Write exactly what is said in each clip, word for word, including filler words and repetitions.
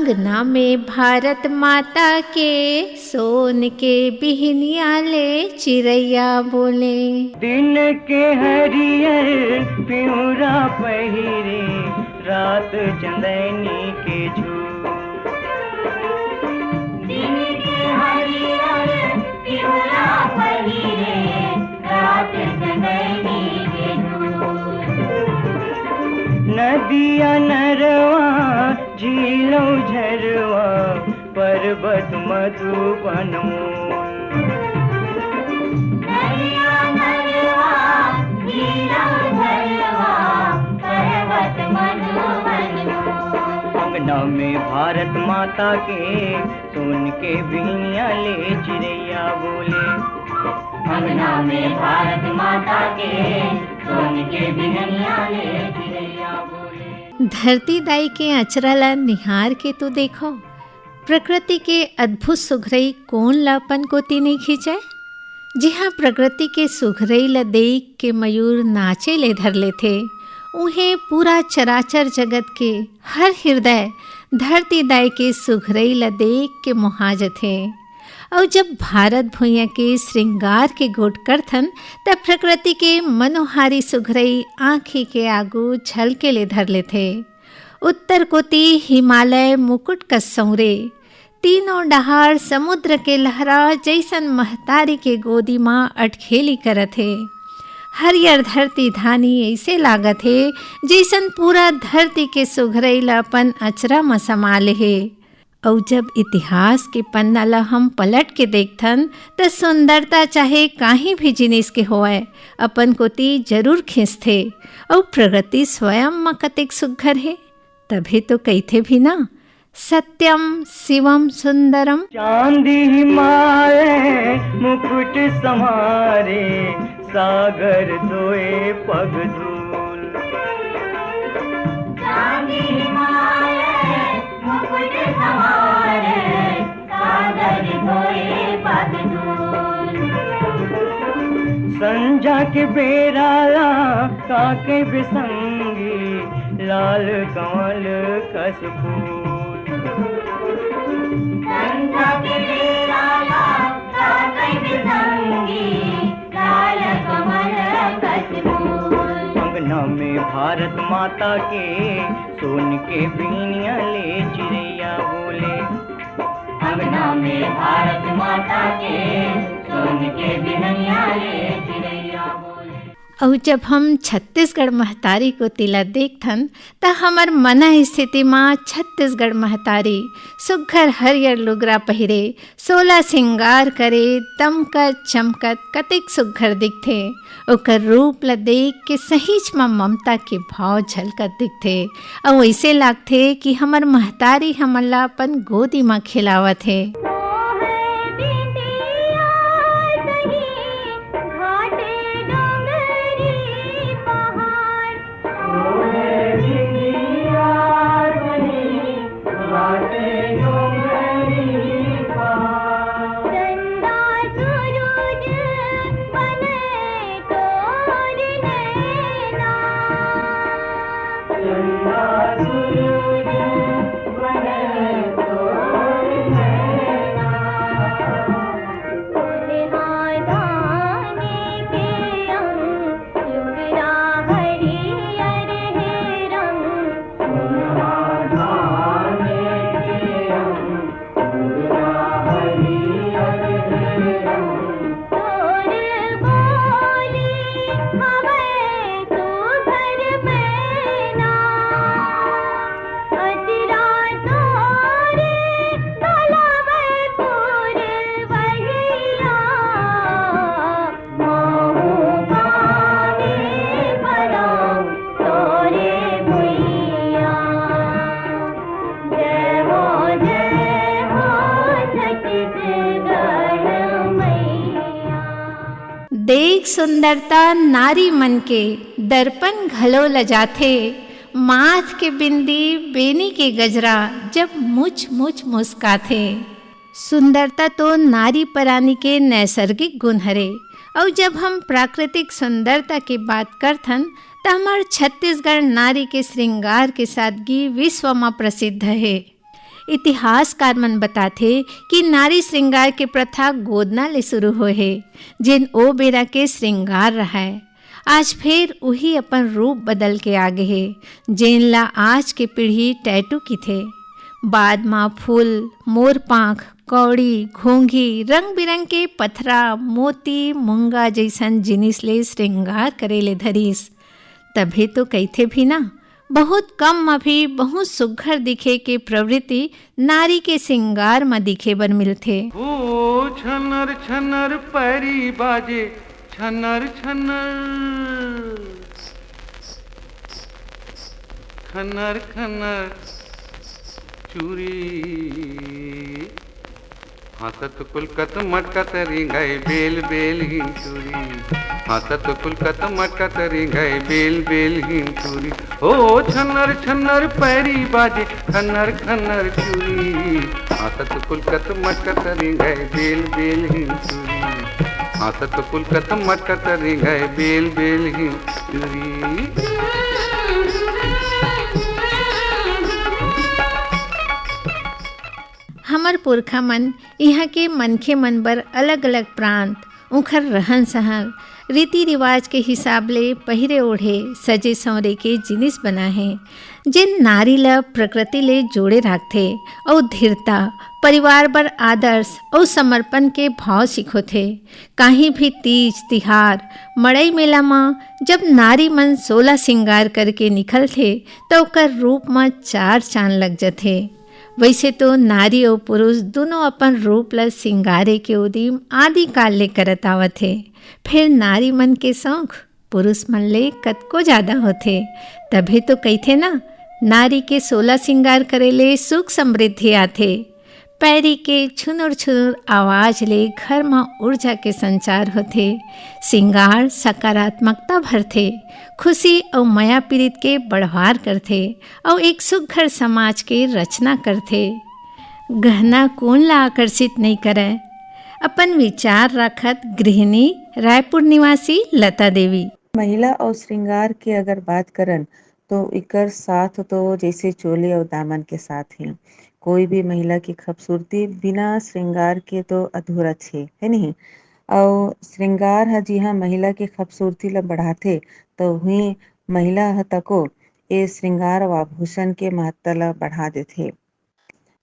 अंगना में भारत माता के, सोन के बिहनिया ले चिरैया बोले। दिन के हरियर पिउरा पहिरे, रात चंदैनी के झूल। दिन के हरियर पिउरा पहिरे, रात चंदैनी के झूल। नदिया नरवा झीलो झरवा, पर्वत मधुबन मोल। नदिया नरवा, झीलो झरवा, पर्वत मधुबन मोल। अंगना में भारत माता के, सोन के बिहनिया ले चिरैया बोले। अंगना में भारत माता के, सोन के बिहनिया ले चिरैया बोले। धरती दाई के अचरा ला निहार के तो देखो, प्रकृति के अद्भुत सुघरई कोन ला अपन कोति नइ खींचय? जिहां प्रकृति के सुघरई ला देख के मयूर नाचे ले धर लेथे, उहें पूरा चराचर जगत के हर हृदय धरती दाई के सुघरई ला देख के मोहा जथे। अउ जब भारत भुइयां के श्रृंगार के गोठ करथन, त प्रकृति के मनोहारी सुघरई आंखी के आगू झलके ले धर लेथे। उत्तर कोति हिमालय मुकुट कस संवरे, तीनों डहार समुद्र के लहरा जइसन महतारी के गोदी म अटखेली करत हे। हरियर धरती धानी अइसे लागत हे, जइसन पूरा धरती के सुघरई ल अपन अचरा म समा ले हे। अउ जब इतिहास के पन्ना ल हम पलट के देखथन, त सुंदरता चाहे काहीं भी जिनिस के होवय, अपन कोति जरूर खींचथे। अउ प्रकृति स्वयं म कतेक सुघर हे, तभे तो कहिथे भी ना, सत्यम शिवम सुंदरम। चांदी हिमालय मुकुट संवारे, सागर धोए पग धूल। चांदी हिमालय मुकुट संवारे, सागर धोए पग धूल। संझा के बेरा ला ताके बिसंगी, लाल कमल कस फूल। संझा के बेरा ला ताके बिसंगी, लाल कमल कस फूल। अंगना में भारत माता के, सोन के बिहनिया ले चिरैया बोले। अंगना में भारत माता के, सोन के बिहनिया ले चिरैया बोले। अउ जब हम छत्तीसगढ़ महतारी कोति ला देखथन, त हमर मन स्थिति म छत्तीसगढ़ महतारी सुघर हरियर लुगरा पहिरे, सोला सिंगार करे, दमकत चमकत कतेक सुघर दिखथे। ओकर रूप ल देख के सहीच म ममता के भाव झलकत दिखथे। अउ अइसे लागथे कि हमर महतारी हमन ला अपन गोदी म खिलावत हे। देख सुंदरता नारी मन के, दर्पण घलो लजाथे। माथ के बिंदी, बेनी के गजरा, जब मुच मुच मुस्काथे। सुंदरता तो नारी परानी के नैसर्गिक गुण हरे। अउ जब हम प्राकृतिक सुंदरता के बात करथन, त हमर छत्तीसगढ़ नारी के श्रृंगार के सादगी विश्व म प्रसिद्ध हे। इतिहासकार मन बताथे कि नारी श्रृंगार के प्रथा गोदना ले शुरू होए हे, जेन ओ बेरा के श्रृंगार रहय। आज फेर उही अपन रूप बदल के आ गे हे, जेन ला आज के पीढ़ी टैटू किथे। बाद म फूल, मोर पांख, कौड़ी, घोंघी, रंग बिरंग के पथरा, मोती, मुंगा जइसन जिनिस ले श्रृंगार करे ले धरिस। तभे तो कहिथे भी ना, बहुत कम म भी बहुत सुघर दिखे के प्रवृत्ति नारी के श्रृंगार म दिखे बर मिलथे। ओ छनर छनर पैरी बाजे, छनर छनर, खनर खनर चूरी। हाँसत कुलकत मटकत रिंगय बेल बेल हिंचुरी। हाँसत कुलकत मटकत रिंगय बेल बेल हिंचुरी। ओ छनर छनर पैरी बाजे, खनर खनर चूरी। हाँसत कुलकत मटकत रिंगय बेल बेल हिंचुरी। हाँसत कुलकत मटकत रिंगय बेल बेल हिंचुरी। हमर पुरखा मन इहाँ के मनखे मन बर अलग-अलग प्रांत, उंखर रहन-सहन, रीति-रिवाज के हिसाब ले पहिरे-ओढ़े, सजे-संवरे के जिनिस बनाए हे, जेन नारी ल प्रकृति ले जोड़े राखथे अउ धीरता, परिवार बर आदर्श अउ समर्पण के भाव सिखोथे। काहीं भी तीज, तिहार, मड़ई मेला म जब नारी मन सोला सिंगार करके निकलथे, त ओकर रूप म चार चांद लग जथे। वइसे तो नारी अउ पुरुष दूनों अपन रूप ल सिंगारे के उदिम आदिकाल ले करत आवत हे। फेर नारी मन के शौक पुरुष मन ले कतको जादा होथे। तभे तो कहिथे ना, नारी के सोला सिंगार करे ले सुख समृद्धि आथे। पैरी के छुनुर छुनुर आवाज ले घर म ऊर्जा के संचार होथे। सिंगार सकारात्मकता भरथे, खुशी अउ मया पीरित के बढ़वार करथे अउ एक सुघर समाज के रचना करथे। गहना कोन ला आकर्षित नइ करय? अपन विचार राखत गृहिणी, रायपुर निवासी लता देवी। महिला अउ श्रृंगार के अगर बात करन, तो एकर साथ तो जैसे चोली अउ दामन के साथ हे। कोई भी महिला की खूबसूरती बिना श्रृंगार के तो अधूरा छे, है नहीं? अउ श्रृंगार ह जिहाँ महिला के खूबसूरती ला बढ़ाथे, तो उहीं महिला ह तको ए श्रृंगार अउ आभूषण के महत्ता ला बढ़ा देथे।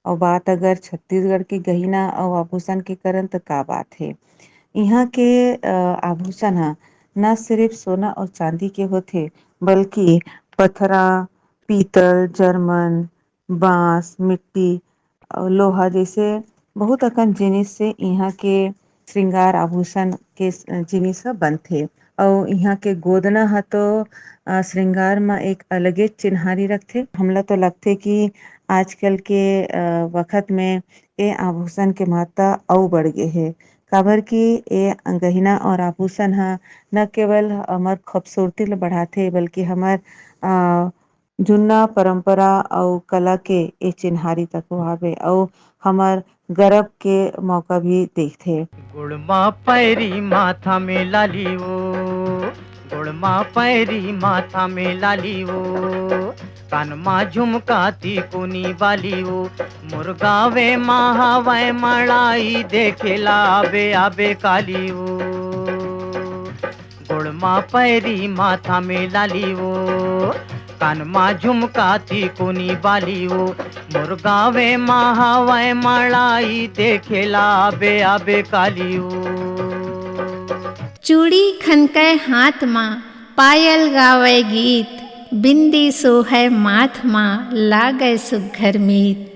अउ बात अगर छत्तीसगढ़ के गहिना अउ आभूषण के करन, त का बात हे। इहाँ के, अ, आभूषण ह न सिरिफ सोना अउ चांदी के होथे, बल्कि पथरा, पीतल, जर्मन, बांस, मिट्टी अउ लोहा जैसे बहुत अकन जिनिस से इहाँ के श्रृंगार आभूषण के स-, जिनिस ह बनथे। अउ इहाँ के गोदना ह तो, अ, श्रृंगार म एक अलगे चिन्हारी रखथे। हमला तो लगथे कि आजकल के, अ, वखत में ए आभूषण के महत्ता अउ बढ़ गे हे, काबर कि ए गहिना और आभूषण ह न केवल हमर खूबसूरती ल बढ़ाथे, बल्कि हमर, अ, जुन्ना परंपरा अउ कला के ए चिन्हारी तको हावे अउ हमर गरब के मौका भी देखथे। गोड़ म पैरी माथा में लाली ओ, गोड़ म पैरी माथा में लाली ओ, कान म झुमका तिकोनी बाली ओ, मोर गावे म हवय मड़ाई देखे ला आबे आबे काली ओ। गोड़ म पैरी माथा में लाली ओ, कान म झुमका तिकोनी बाली ओ, मोर गावे म हवय मड़ाई देखे ला आबे आबे काली ओ। चूड़ी खनकै हाथ म, पायल गावै गीत, बिंदी सोहै माथ म, लागै सुघ्घर मीत।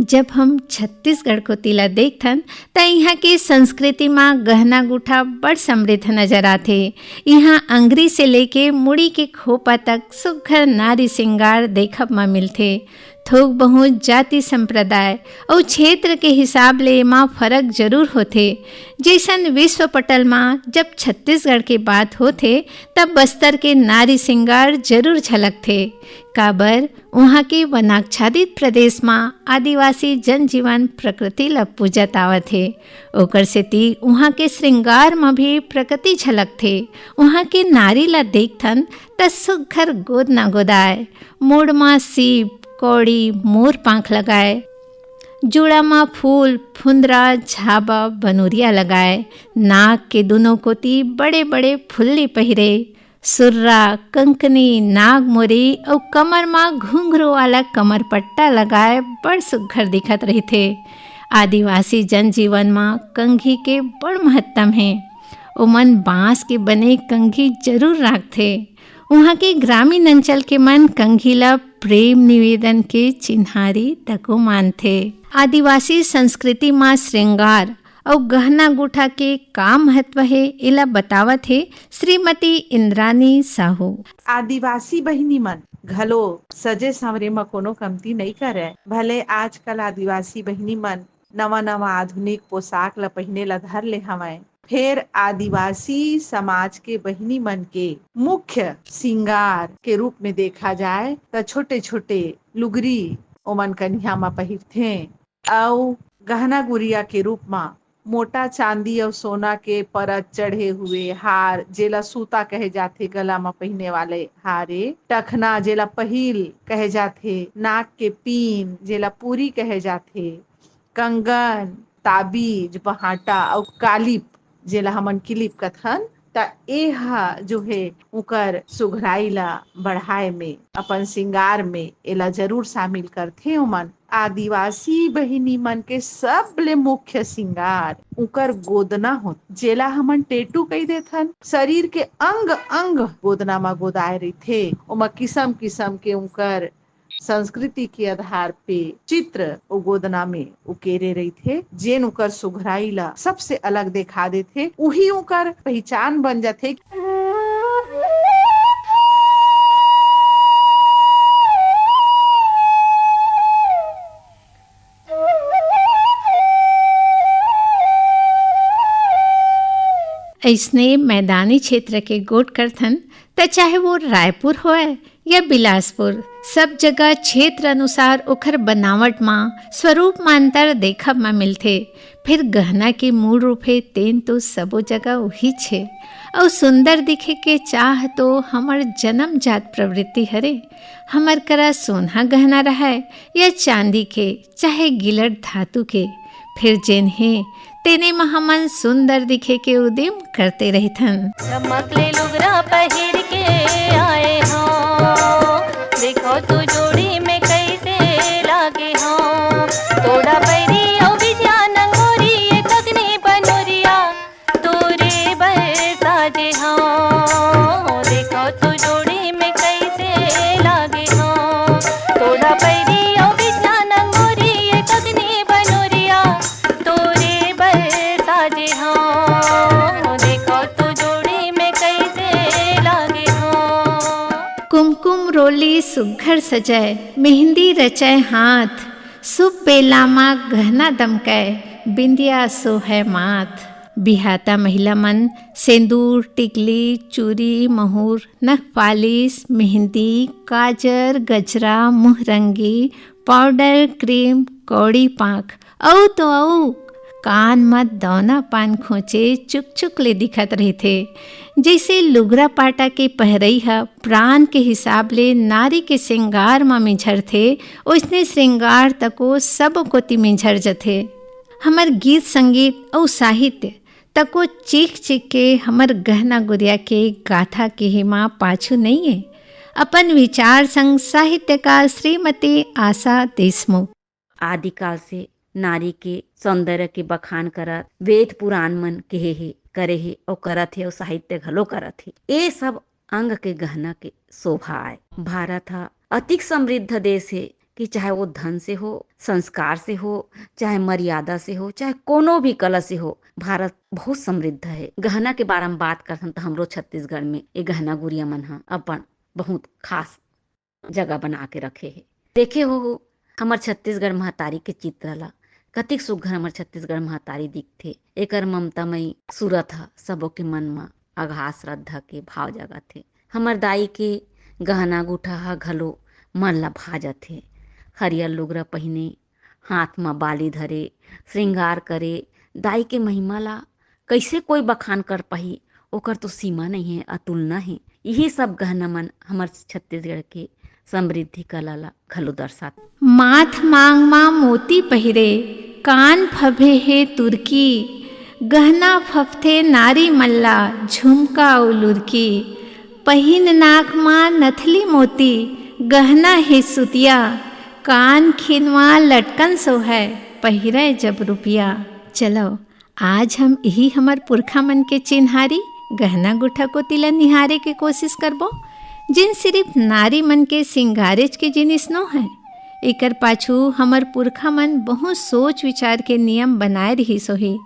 जब हम छत्तीसगढ़ कोति ला देखथन, त इहाँ के संस्कृति म गहना गुठा बड़ समृद्ध नजर आथे। इहाँ अंगरी से लेके मुड़ी के खोपा तक सुघ्घर नारी श्रृंगार देखब म मिलथे। थोक बहुत जाति संप्रदाय अउ क्षेत्र के हिसाब ले एमा फरक जरूर होथे। जइसन विश्व पटल म जब छत्तीसगढ़ के बात होथे, तब बस्तर के नारी श्रृंगार जरूर झलकथे। काबर उहाँ के वनाच्छादित प्रदेश म आदिवासी जनजीवन प्रकृति ल पूजत आवत हे। ओकर सेती उहाँ के श्रृंगार म भी प्रकृति झलकथे। उहाँ के नारी ल देखथन त सुघ्घर गोदना गोदाय, मुड़ म सीप, कौड़ी, मोर पांख लगाय। जुड़ा म फूल, फुंदरा, झाबा, बनोरिया लगाए, नाक के दुनों कोती बड़े-बड़े फुल्ली पहिरे, सुर्रा, कंकनी, नागमोरी अउ कमर म घुंघरू वाला कमर पट्टा लगाए बड़ सुग्घर दिखत रहिथे। आदिवासी जनजीवन म कंघी के बड़ महत्तम हे। ओमन बांस के बने कंघी जरूर राखथे। उहाँ के ग्रामीण अंचल के मन कंघी ल प्रेम निवेदन के चिन्हारी तको मानथे। आदिवासी संस्कृति म श्रृंगार अउ गहना गुठा के का महत्व हे, एला बतावत हे श्रीमती इंद्रानी साहू। आदिवासी बहिनी मन घलो सजे संवरे म कोनो कमती नइ करय। भले आजकल आदिवासी बहिनी मन नवा-नवा आधुनिक पोशाक ल पहिने ल धर ले हवंय, फेर आदिवासी समाज के बहिनी मन के मुख्य सिंगार के रूप में देखा जाए, त छोटे-छोटे लुगरी ओमन कनिहा म पहिरथें, अउ गहना गुरिया के रूप म मोटा चांदी अउ सोना के परत चढ़े हुए हार, जेला सूता कहे जाथे, गला म पहिने वाले हार ए, टखना, जेला पहिल कहे जाथे, नाक के पीन, जेला पूरी कहे जाथे, कंगन, ताबीज, बहाटा अउ कालिप, जेला हमन किलिप कथन, त ए ह जो हे, उकर सुघराई ला बढ़ाए में, अपन सिंगार में एला जरूर शामिल करथे ओमन। आदिवासी बहिनी मन के सबले मुख्य सिंगार उकर गोदना होथे, जेला हमन टेटू कहि देथन। शरीर के अंग अंग गोदना म गोदाए रहिथे, ओमा किसम किसम के उकर संस्कृति के आधार पे चित्र ओ गोदना में उकेरे रहिथे, जेन उकर सुघराई ला सबसे अलग देखा देथे। उही उकर पहिचान बन जाथे। अइसने मैदानी क्षेत्र के गोठ करथन, त चाहे वो रायपुर होय या बिलासपुर, सब जगह क्षेत्र अनुसार ओखर बनावट म, स्वरूप म अंतर देखब म मिलथे। फिर गहना के मूल रूप हे, तेन तो सबो जगह उहीच हे। अउ सुंदर दिखे के चाह तो हमर जन्मजात प्रवृत्ति हरे। हमर करा सोना गहना रहय या चांदी के, चाहे गिलट धातु के, फिर जेन हे, तेने म हमन सुंदर दिखे के उदिम करते रहिथन। चमक ले लुगरा पहिर के आए हों, देखो तू जोड़ी में कइसे लागे हों। तोड़ा पैरी अउ बिछिया नंगोरी, ए कगनी बनोरिया, तोरे बर साजे हों। देखो तू जोड़ी में कइसे लागे हों। तोड़ा पैरी अउ बिछिया नंगोरी, ए कगनी बनोरिया, तोरे बर साजे हों। देखो तू जोड़ी में कइसे लागे हों। कुमकुम रोली सुघ्घर सजय, मेहंदी रचय हाथ, शुभ बेला म गहना दमकय, बिंदिया सोहय माथ। बिहाता महिला मन सेंदूर, टिकली, चूरी, महुर, नख पालिश, मेहंदी, काजर, गजरा, मुहरंगी, पाउडर, क्रीम, कौड़ी पांख, अउ तो अउ कान म दौना पान खोंचे चुक चुक ले दिखत रहिथे। जइसे लुगरा पाटा के पहरई ह प्रान के हिसाब ले नारी के श्रृंगार म मिंझरथे, ओइसने श्रृंगार तको सब कोति मिंझर जथे। हमर गीत संगीत अउ साहित्य तको चीख चीख के हमर गहना गुरिया के गाथा केहे म पाछू नइये। अपन विचार संग साहित्यकार श्रीमती आशा देशमुख। आदिकाल से नारी के सौंदर्य के बखान करत वेद पुराण मन केहे हे, करे हे अउ करत हे अउ साहित्य घलो करत हे। ए सब अंग के गहना के शोभा आय। भारत ह अतिक समृद्ध देश हे कि चाहे वो धन से हो, संस्कार से हो, चाहे मर्यादा से हो, चाहे कोनो भी कला से हो, भारत बहुत समृद्ध हे। गहना के बारे म बात करथन त हमरो छत्तीसगढ़ में ए गहना गुरिया मन ह अपन बहुत खास जगह बना के रखे हे। देखे हो हमर छत्तीसगढ़ महतारी के चित्र ला, कतिक सुघ्घर हमर छत्तीसगढ़ महतारी दिखथे। एकर ममतामयी सूरत ह सबो के मन म अगाध श्रद्धा के भाव जगाथे। हमर दाई के गहना गुठा ह घलो मन ला भा जथे। हरियर लुगरा पहिने, हाथ म बाली धरे, श्रृंगार करे, दाई के महिमा ला कइसे कोई बखान कर पाही, ओकर तो सीमा नइ हे, अतुलना हे। इही सब गहना मन हमर छत्तीसगढ़ के समृद्धि कला ला घलो दर्शाथे। माथ मांग मा मोती पहिरे, कान फभे हे तुर्की, गहना फफथे नारी मल्ला, झुमका अउ लुरकी। पहिन नाक मा नथली मोती, गहना हे सुतिया, कान खिनवा लटकन सोहय, पहिरय जब रुपिया। चलो, आज हम इही हमर पुरखा मन के चिन्हारी गहना गुठा कोती ला निहारे के कोशिश करबो, जिन सिरिफ नारी मन के सिंगारेच के जिनिस नो हय। एकर पाछू हमर पुरखा मन बहुत सोच विचार के नियम बनाए रिहिस होही।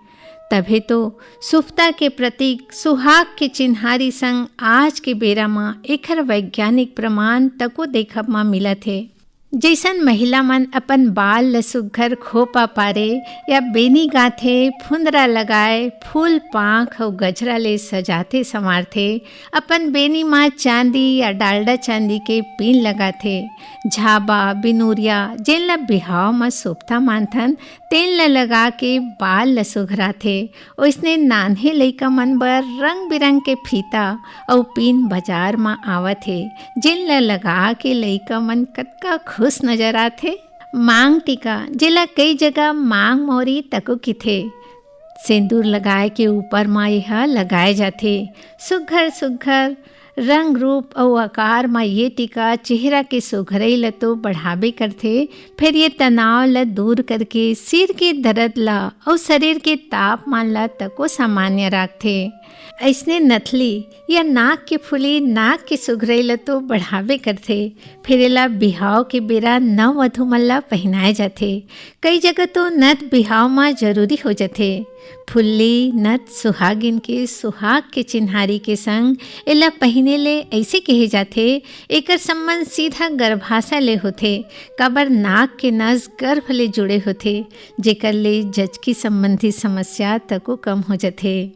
तभे तो सुभता के प्रतीक सुहाग के चिन्हारी संग आज के बेरा म एखर वैज्ञानिक प्रमाण तको देखब म मिलत हे। जइसन महिला मन अपन बाल ल सुग्घर खोपा पारे या बेनी गांथे, फुंदरा लगाए, फूल पांख अउ गजरा ले सजाथे संवारथे, अपन बेनी म चांदी या डालडा चांदी के पीन लगाथे, झाबा, बिनुरिया, जेन ल बिहाव म सुभता मानथन, तेन ल लगा के बाल ल सुघराथे। ओइसने नान्हे लइका मन बर रंग-बिरंग के फीता अउ पीन बजार म आवत हे, जेन ल लगा के लइका मन कतका खुश नजर आथे। मांग टीका, जेला कई जगह मांग मौरी तको किथे, सेंदूर लगाए के ऊपर म एह लगाए जाथे। सुघर-सुघर रंग रूप अउ आकार म ये टीका चेहरा के सुघरई ल तो बढ़ाबे करथे, फेर ये तनाव ल दूर करके सिर के दर्द ल अउ शरीर के तापमान ल तको सामान्य राखथे। अइसने नथली या नाक के फुली नाक के सुघरई ल तो बढ़ाबे करथे, फेर एला बिहाव के बेरा नववधू मन ल पहिनाए जाथे। कई जगह तो नथ बिहाव म जरूरी हो जथे। फुल्ली नथ सुहागिन के सुहाग के चिन्हारी के संग एला पहिने ले अइसे कहे जाथे, एकर संबंध सीधा गर्भाशय ले होथे, काबर नाक के नस गर्भ ले जुड़े होथे, जेकर ले जचकी संबंधी समस्या तको कम हो जथे।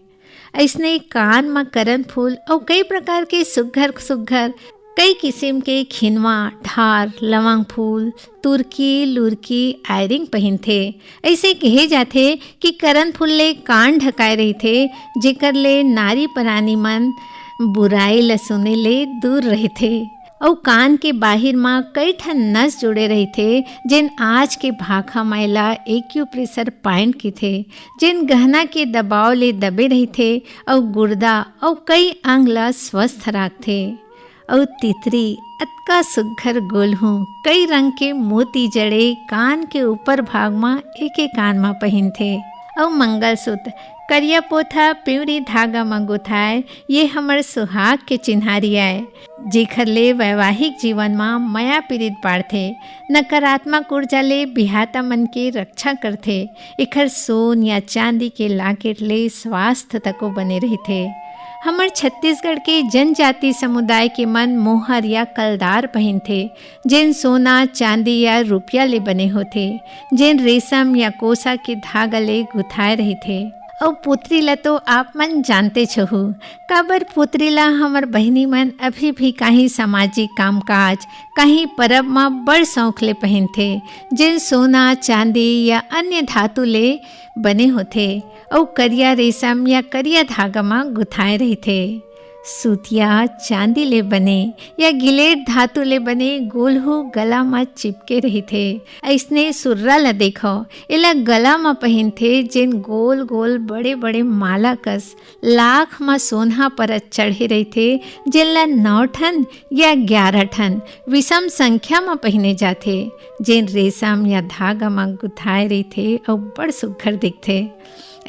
अइसने कान म करन फूल अउ कई प्रकार के सुग्घर सुग्घर कई किसिम के खिनवा, ढार, लवंग फूल, तुर्की, लुरकी, earring पहिनथे। अइसे कहे जाथे कि करन फूल ले कान ढकाए रहिथे, जेकर ले नारी परानी मन बुराई ल सुने ले दूर रहिथे। अउ कान के बाहिर म कई ठन नस जुड़े रहिथे, जेन आज के भाखा म एला acupressure point किथे, जेन गहना के दबाव ले दबे रहिथे अउ गुर्दा अउ कई अंग ल स्वस्थ राखथे। अउ तितरी अतका सुग्घर गोलहूं, कई रंग के मोती जड़े कान के ऊपर भाग म, एके कान म पहिनथे। अउ मंगलसूत्र करिया पोथा पिंवरी धागा म गुथाए, ये हमर सुहाग के चिन्हारी आय, जेखर ले वैवाहिक जीवन म मया पीरित बाढ़थे, नकारात्मक ऊर्जा ले बिहाता मन के रक्षा करथे। एखर सोन या चांदी के लॉकेट ले स्वास्थ्य तको बने रहिथे। हमर छत्तीसगढ़ के जनजाति समुदाय के मन मोहर या कलदार पहिनथे, जेन सोना, चांदी या रुपया ले बने होथे, जेन रेशम या कोसा के धागा ले गुथाए रहिथे। अउ पुतरी ला तो आप मन जानतेच होहू, काबर पुतरी ला हमर बहिनी मन अभी भी काहीं सामाजिक कामकाज, काहीं परब म बड़ शौक ले पहिनथे, जेन सोना, चांदी या अन्य धातु ले बने होथे अउ करिया रेशम या करिया धागा म गुथाए रहिथे। सूतिया, चांदी ले बने या गिलेट धातु ले बने गोलहू गला म चिपके रहिथे। अइसने सुर्रा ल देखव, एला गला म पहिनथे, जेन गोल-गोल बड़े-बड़े माला कस लाख म सोनहा परत चढ़े रहिथे, जेन ल नौ ठन या ग्यारह ठन विषम संख्या म पहिने जाथे, जेन रेशम या धागा म गुथाए रहिथे अउ बड़ सुघ्घर दिखथे।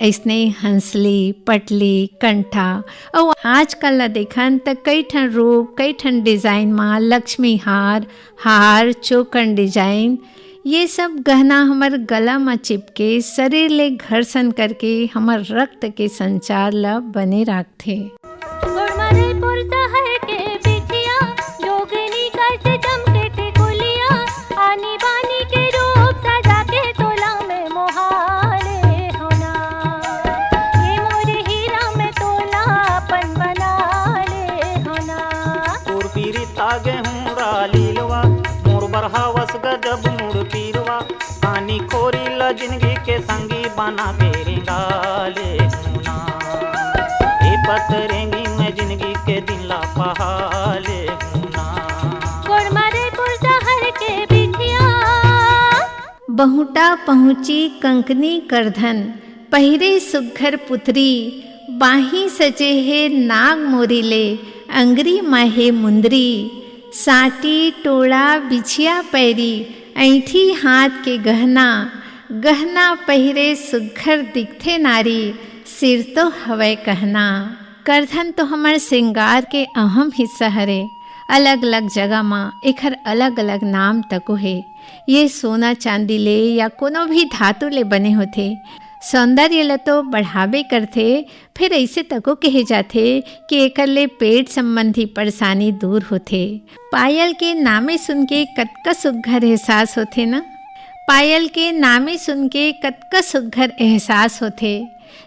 अइसने हंसली, पटली, कंठा अउ आजकल ल देखन त कई ठन रूप, कई ठन design म लक्ष्मी हार, हार, चोकन design, ये सब गहना हमर गला म चिपके, शरीर ले घर्षण करके हमर रक्त के संचार ल बने राखथे। गोड़ मारे पुरता हर के बिछिया, जोगनी कस चमके टिकुलिया, आनी बानी के रूप सजा के तोला में मोहाले होना। ये मोर हीरा में तोला अपन बना ले होना। तोर पीरित आगे हूँ लीलवा, मोर बरहावस गजब मुड़ पीरवा। पानी खोरी ल जिंदगी के संगी बना के रेंगा ले हूँ ना। ए पतरेंगी मैं जिंदगी के दिन ला पहा ले हूँ ना। गोड़ मारे बहुटा पहुँची कंकनी करधन, पहिरे सुग्घर पुतरी, बाही सजे हे नाग मोरी ले, अंगरी मा हे मुंदरी, साटी टोड़ा बिछिया पैरी, ऐंठी हाथ के गहना, गहना पहिरे सुग्घर दिखथे नारी, सिर तो हवय कहना। करधन तो हमर श्रृंगार के अहम हिस्सा हरे। अलग-अलग जगह म एखर अलग-अलग नाम तको हे। ये सोना चांदी ले या कोनो भी धातु ले बने होथे। सौंदर्य ल तो बढ़ाबे करथे, फेर अइसे तको कहे जाथे कि एकर ले पेट संबंधी परेशानी दूर होथे। पायल के नामे सुन के कतका सुग्घर एहसास होथे न? पायल के नामे सुन के कतका सुग्घर एहसास होथे।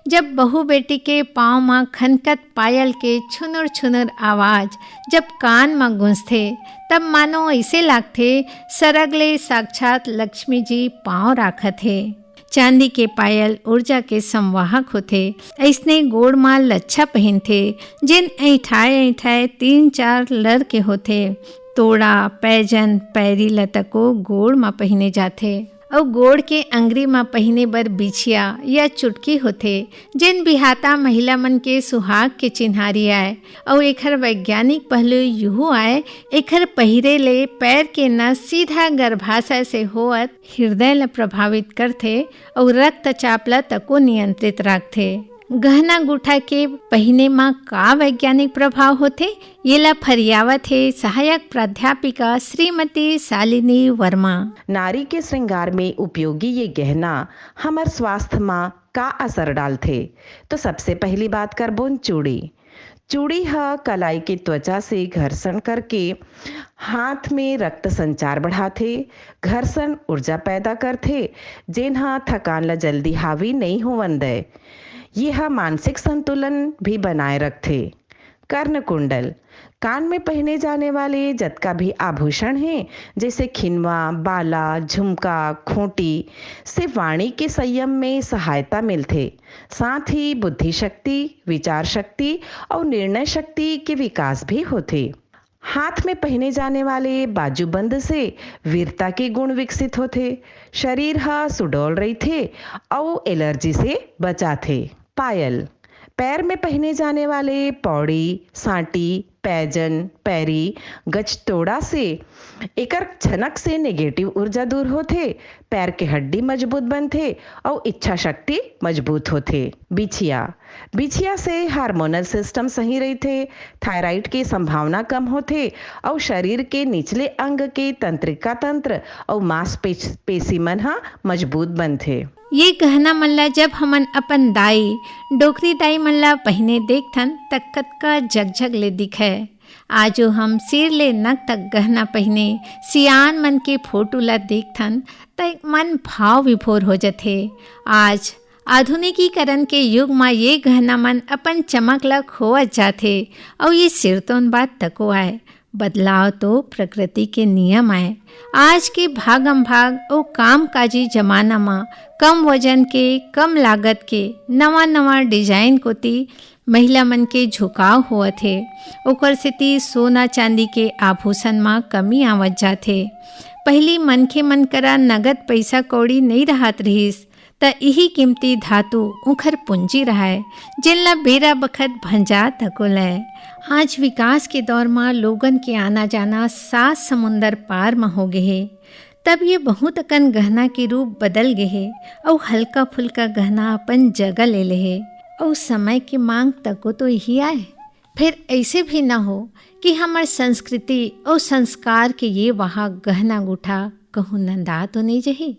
जब बहू बेटी के पाँव म खनकत पायल के छुनुर छुनुर आवाज जब कान म गूंजथे, तब मानो अइसे लागथे सरग ले साक्षात लक्ष्मी जी पाँव राखत हे। चांदी के पायल ऊर्जा के संवाहक होथे। अइसने गोड़ म लच्छा पहिनथे, जेन ऐंठाए ऐंठाए तीन चार लर के होथे। तोड़ा, पैजन, पैरी ल तको गोड़ म पहिने जाथे। अउ गोड़ के अंगरी म पहिने बर बिछिया या चुटकी होथे, जेन बिहाता महिला मन के सुहाग के चिन्हारी आय। अउ एखर वैज्ञानिक पहलू युहू आय, एखर पहिरे ले पैर के नस सीधा गर्भाशय से होवत हृदय ल प्रभावित करथे अउ रक्तचाप ल तको नियंत्रित राखथे। गहना गुठा के पहिने म का वैज्ञानिक प्रभाव होथे, येला फरियावत हे सहायक प्राध्यापिका श्रीमती शालिनी वर्मा। नारी के श्रृंगार में उपयोगी ये गहना हमर स्वास्थ्य म का असर डालथे? तो सबसे पहली बात करबोन चूड़ी। चूड़ी ह कलाई के त्वचा से घर्षण करके हाथ में रक्त संचार बढ़ाथे, घर्षण ऊर्जा पैदा करथे, जेन ह थकान ल जल्दी हावी नइ होवन दय। ये ह मानसिक संतुलन भी बनाए रखथे। कर्णकुंडल, कान में पहने जाने वाले जतका भी आभूषण हैं, जैसे खिनवा, बाला, झुमका, खूंटी, से वाणी के संयम में सहायता मिलथे। साथ ही बुद्धि शक्ति, विचार शक्ति और निर्णय शक्ति के विकास भी होथे। हाथ में पहने जाने वाले बाजूबंद से वीरता के गुण विकसित होथे, शरीर ह सुडौल रहिथे अउ एलर्जी से बचाथे। पायल, पैर में पहने जाने वाले पौड़ी, सांटी, पैजन, पैरी, गचतोड़ा से एकर छनक से नेगेटिव ऊर्जा दूर होथे, पैर के हड्डी मजबूत बनथे अउ इच्छा शक्ति मजबूत होथे। बिछिया, बिछिया से हार्मोनल सिस्टम सही रहिथे, थायराइड के संभावना कम होथे अउ शरीर के निचले अंग के तंत्रिका तंत्र अउ मांस पेश-, पेशी मन ह मजबूत बनथे। ये गहना मन ला जब हमन अपन दाई, डोकरी दाई मन ला पहिने देखथन, त कतका जगजग ले दिखय। आजो हम सिर ले नख तक गहना पहिने सियान मन के फोटो ला देखथन, त मन भाव विभोर हो जथे। आज आधुनिकीकरण के युग म ये गहना मन अपन चमक ला खोवत जाथे, अउ ये सिरतोन बात तको आय। बदलाव तो प्रकृति के नियम आय। आज के भागम भाग अउ कामकाजी जमाना म कम वजन के, कम लागत के नवा-नवा डिजाइन कोति महिला मन के झुकाव होवत हे। ओकर सेती सोना चांदी के आभूषण म कमी आवत जात हे। पहिली मनखे मन करा नगद पइसा कौड़ी नइ रहत रिहिस, त इही कीमती धातु उंखर पूंजी रहय, जेन ला बेरा बखत भंजा तको लय। आज विकास के दौर म लोगन के आना जाना सात समुंदर पार म हो गे हे, तब ये बहुत अकन गहना के रूप बदल गे हे, अउ हल्का फुल्का गहना अपन जगह ले ले हे, अउ समय के मांग तको तो इही आय। फेर अइसे भी न हो कि हमर संस्कृति अउ संस्कार के ये वहा गहना गुठा कहूँ नंदा तो नइ जही।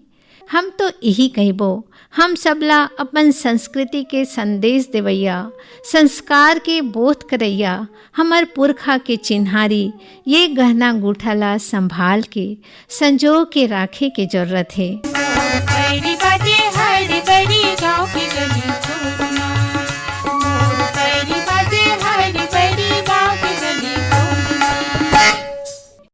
हम तो इही कहिबो, हम सबला अपन संस्कृति के संदेश देवइया, संस्कार के बोध करइया, हमर पुरखा के चिन्हारी, ये गहना गुठा ला संभाल के, संजो के राखे के जरूरत हे।